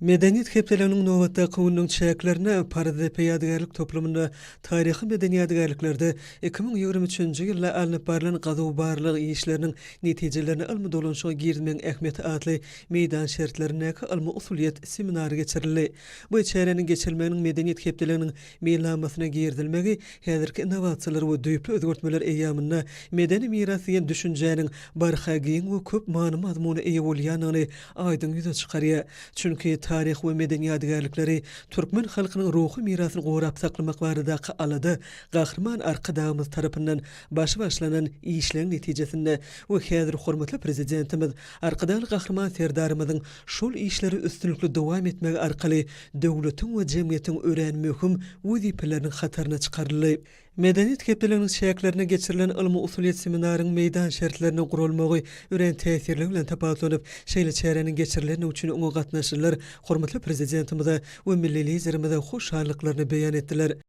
Medeniýet hepdeliginiň nobatdaky gününiň çäklerinde Paryzdepe ýadygärlik toplumynda taryhy-medeni ýadygärliklerde 2023-nji ýylda alnyp barlan gazuw-barlag işleriniň netijelerini ylmy dolanyşyga girizmegiň ähmiýeti atly meýdan şertlerindäki ylmy-usulyýet seminary geçirildi. Bu çäräniň geçirilmeginiň Medeniýet hepdeliginiň meýilnamasyna girizilmegi häzirki innowasiýalar we düýpli özgertmeler eýýamynda medeni miras diýen düşünjäniň barha giň we köp many-mazmuna eýe bolýandygyny aýdyň ýüze çykarýar. Çünki taryhy we medeni ýadygärlikleri, türkmen halkynyň ruhy mirasyny gorap saklamak baradaky alada Gahryman Arkadagymyz tarapyndan başy başlanan işleň netijesinde we häzir hormatly Prezidentimiz Arkadagly Gahryman Serdarymyzyň şol işleri üstünlikli dowam etmegi arkaly döwletiň we jemgyýetiň örän möhüm wezipeleriniň hataryna çykaryldy. Medeniýet hepdeliginiň çäklerinde geçirilen ylmy-usulyýet seminaryň meýdan şertlerinde guralmagy örän täsirligi bilen tapawutlanyp, şeýle çäräniň geçirilendigi üçin oňa gatnaşyjylar hormatly Prezidentimize we milli Liderimize hoşallyklaryny beýan etdiler.